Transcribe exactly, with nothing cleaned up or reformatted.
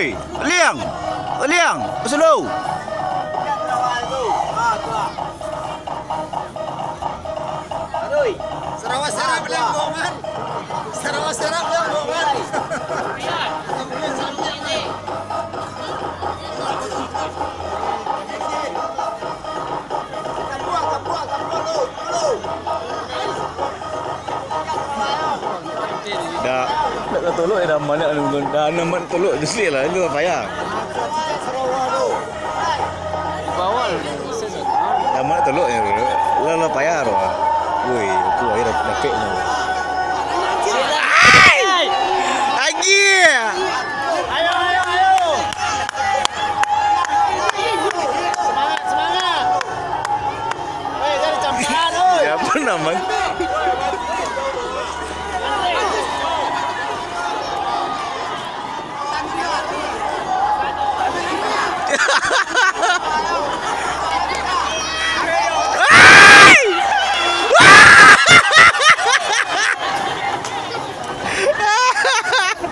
Liang, liang, slow. Sarawa-sarawa bilang bohongan. Sarawa-sarawa bilang bohongan. Dah. Nak tolok ya, dah, mana anu, dah, nama tolok dusik lah, itu lah payah. Bawal. Dah, mana tolok ya, lah, lah payah tu. Woi, aku akhir dapek tu. Lagi. Ayo, ayo, ayo. Semangat, semangat. Woi, jadi campian, oi. Siapa nama?